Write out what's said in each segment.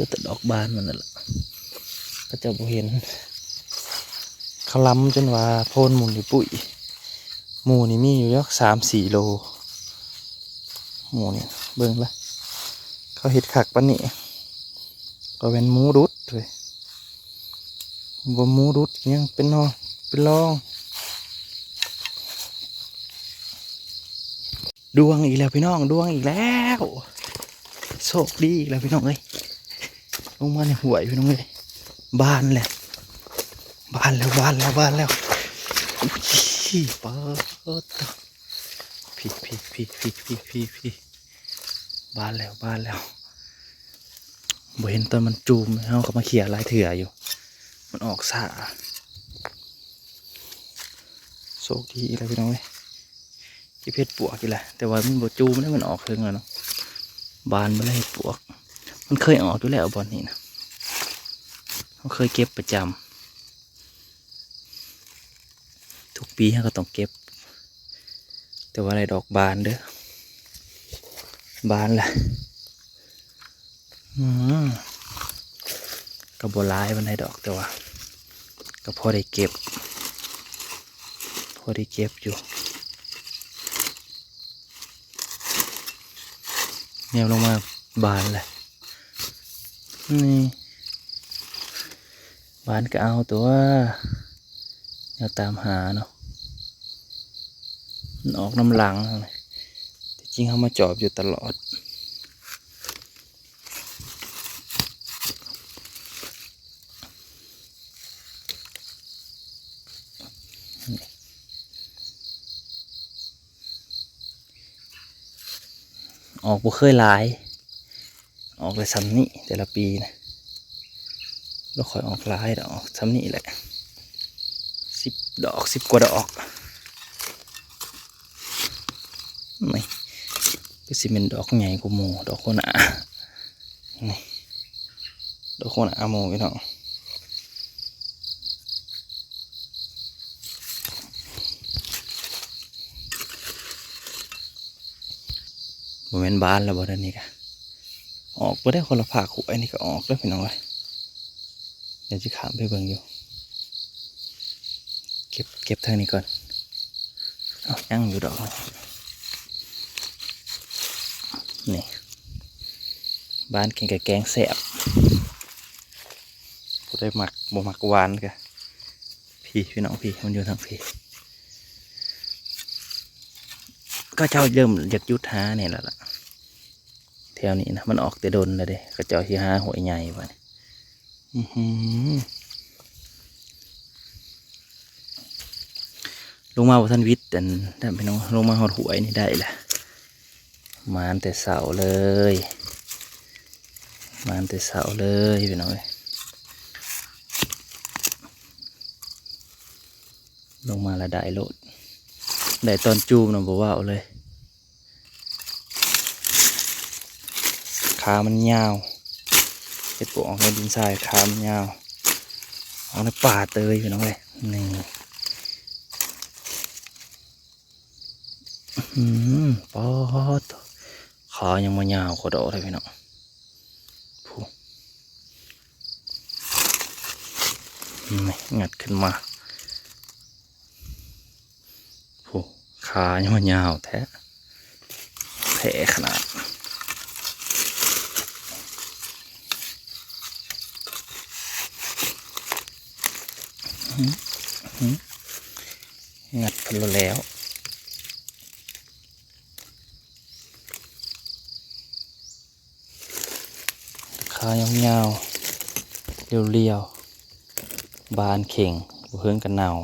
ເຫຼືອແຕ່ດອກບານມັນນັ້ນລະ ເຂົາເຈົ້າບໍ່ເຫັນ. ເຂົາລຳຈົນວ່າໂພນໝຸ່ນຢູ່ປຸ້ຍ. ໝູ່ນີ້ມີຢູ່ຈັກສາມສີ່ໂລ. ໝູ່ນີ້ເບິ່ງລະ ເຂົາເຮັດຄັກປານນີ້ ກໍແມ່ນໝູດຸດເວີຍ. ບໍ່ໝູດຸດຍັງເປັນນອ ເປັນລອງ. ດວງອີກແລ້ວພີ່ນ້ອງ ດວງອີກແລ້ວ ໂຊກດີອີກແລ້ວພີ່ນ້ອງເອີຍ. ລົງມາໃນຫ້ວຍພີ່ນ້ອງເອີຍ ບານແລ້ວ ບານແລ້ວ ບານແລ້ວ ບານແລ້ວ. ອຸ້ຍ ປາດ ພີ້ໆໆ ບານແລ້ວ ບານແລ້ວ. ບໍ່ເຫັນຕອນມັນຈູມ ເຮົາກໍມາເຂົ້ຍຫຼາຍເທື່ອຢູ່ ມັນອອກຊ້າ. ໂຊກດີອີກແລ້ວພີ່ນ້ອງເອີຍ ເກັບເຫັດປວກອີກແລ້ວ ແຕ່ວ່າມັນບໍ່ຈູມເດ້ ມັນອອກເຖິງແລ້ວເນາະ. ບານມາແລ້ວເຫັດປວກ ມັນເຄີຍອອກຢູ່ແລ້ວບ່ອນນີ້ນະ ເຮົາເຄີຍເກັບປະຈຳ ທຸກປີເຮົາກໍຕ້ອງເກັບ ແຕ່ວ່າໄດ້ດອກບານເດີ້ ບານລະ. ອືມ ກໍບໍ່ຫຼາຍປານໃດດອກ ແຕ່ວ່າກໍພໍໄດ້ເກັບ ພໍໄດ້ເກັບຢູ່. ແນມລົງມາບານແຫຼະ ນີ້ ບານກໍເອົາຕົວະ ແນວຕາມຫາເນາະ ມັນອອກນຳຫຼັງ. ທີ່ຈິງເຮົາມາຈອບຢູ່ຕະຫຼອດ ອອກບໍ່ເຄີຍຫຼາຍ ອອກໄດ້ຊ່ຳນີ້ແຕ່ລະປີນະ ບໍ່ຄ່ອຍອອກຫຼາຍດອກ ອອກຊ່ຳນີ້ແຫຼະ ສິບດອກ ສິບກວ່າດອກ. ນີ້ ຄືຊິແມ່ນດອກໃຫຍ່ກວ່າໝູ່ ດອກຫົວໜ້າ ນີ້ ດອກຫົວໜ້າໝູ່ພີ່ນ້ອງ. ບໍ່ແມ່ນບານແລ້ວບໍ່ ດຽວນີ້ກະອອກບໍ່ໄດ້ ຄົນລະພາກຫົວ ອັນນີ້ກະອອກເດີ້ພີ່ນ້ອງເອີຍ. ດຽວຊິຂ້າມໄປເບິ່ງຢູ່ ເກັບ ເກັບທາງນີ້ກ່ອນ. ເອົ້າ ຍັງຢູ່ດອກ ນີ້ ບານກິນກັບແກງແຊບ ຜູ້ໃດມັກ ບໍ່ມັກຫວານກະ ພີ້ ພີ່ນ້ອງ ພີ້ ມັນຢູ່ທາງພີ້. ເຂົາເຈົ້າເລີ່ມຢາກຢຸດຫາແດ່ແລ້ວລະ ແຖວນີ້ນະ ມັນອອກແຕ່ດົນແລ້ວເດ້ ເຂົາເຈົ້າຊິຫາຫ້ວຍໃຫຍ່ບາດນີ້. ອືຫື ລົງມາບໍ່ທັນວິດອັນນັ້ນພີ່ນ້ອງ ລົງມາຮອດຫ້ວຍນີ້ໄດ້ລະ ໝານແຕ່ເຊົ້າເລີຍ ໝານແຕ່ເຊົ້າເລີຍພີ່ນ້ອງເອີຍ. ລົງມາລະໄດ້ໂລດ ໄດ້ຕອນຈູມນະ ບໍ່ເວົ້າເລີຍ. ຂາມັນຍາວ ເຫັດປວກອອກໃນດິນຊາຍ ຂາມັນຍາວ ອອກໃນປ່າເຕີຍພີ່ນ້ອງເອີຍ. ນີ້ ອືມ ປາດ ຂາຍັງມາຍາວກວ່າດອກເລີຍພີ່ນ້ອງ ຜູ້ ນີ້ ງັດຂຶ້ນມາ ຜູ້ ຂາຍັງມາຍາວແທ້ ແທ້ຂະໜາດ. ອື ອື ງັດເພິ່ນແລ້ວ ຂາຍາວໆ ລຽວໆ ບານເຄັ່ງ ບໍ່ເຫິງກະເນົ່າ.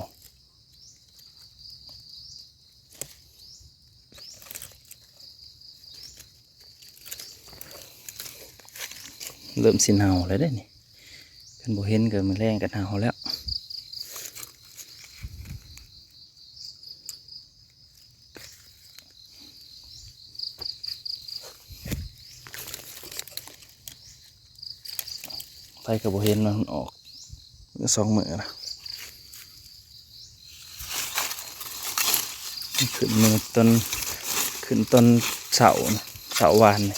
ເລີ່ມຊິເນົ່າແລ້ວເດ້ນີ້ ຄັນບໍ່ເຫັນກໍມື້ແລງກໍເນົ່າແລ້ວ. ໃຜກໍບໍ່ເຫັນວ່າມັນອອກ ສອງມື້ລະ ຂຶ້ນມື້ຕອນ ຂຶ້ນຕອນເຊົ້າ ເຊົ້າວານນີ້.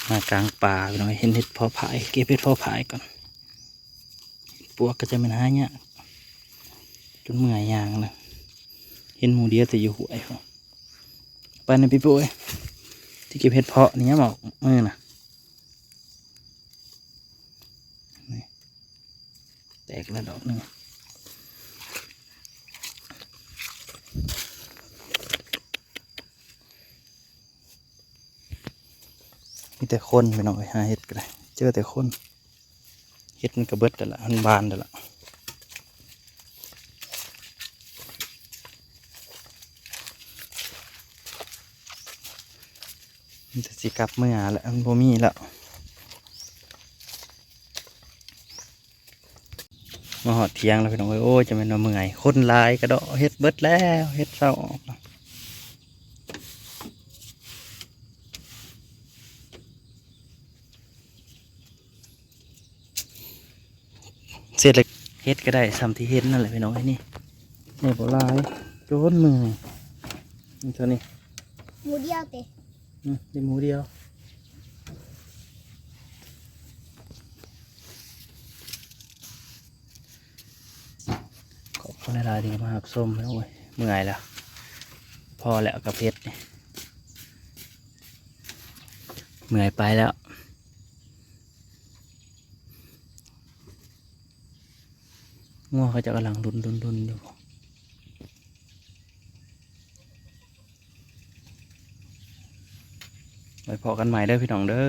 ມາກາງປ່າພີ່ນ້ອງ ເຫັນເຫັດເຜາະຜາຍ ເກັບເຫັດເຜາະຜາຍກ່ອນ. ເຫັດປວກກໍຈະແມ່ນຫາຍາກ ຈົນເມື່ອຍຍ່າງນະ ເຫັນໝູ່ດຽວແຕ່ຢູ່ຫ້ວຍພຸ້ນ. ໄປນະ ປີໂປ້ເອີຍ ຊິເກັບເຫັດເຜາະນີ້ ຍາມອອກມື້ນະ. ນີ້ ແຕກແລ້ວດອກໜຶ່ງ. ມີແຕ່ຄົນພີ່ນ້ອງເອີຍ ຫາເຫັດກໍໄດ້ ເຈີແຕ່ຄົນ. ເຫັດມັນກໍເບິດແລ້ວລະ ມັນບານແລ້ວລະ. ມີແຕ່ຊິກັບເມືອແຫຼະ ມັນບໍ່ມີແລ້ວ. ມາຮອດຖຽງແລ້ວພີ່ນ້ອງເອີຍ ໂອ້ຍ ຈະແມ່ນວ່າເມື່ອຍ ຄົນຫຼາຍກະເດາະເຫັດເບິດແລ້ວ ເຫັດເຊົາອອກ. ເສັດແລ້ວ ເຫັດກໍໄດ້ຊ່ຳທີ່ເຫັນນັ້ນແຫຼະພີ່ນ້ອງເອີຍ ນີ້ ໄດ້ບໍ່ຫຼາຍ ຈົນເມື່ອຍ. ນີ້ເທົ່ານີ້ ໝູ່ດຽວຕິ? ອືມ ໄດ້ໝູ່ດຽວ. ຂອບຄຸນຫຼາຍໆທີ່ມາຮັບຊົມ ໂອ້ຍ ເມື່ອຍແລ້ວ ພໍແລ້ວກັບເຫັດນີ້ ເມື່ອຍໄປແລ້ວ. ງົວເຂົາເຈົ້າກຳລັງລຸນໆໆຢູ່. ໄວ້ພໍ້ກັນໃໝ່ເດີພີ່ນ້ອງເດີ.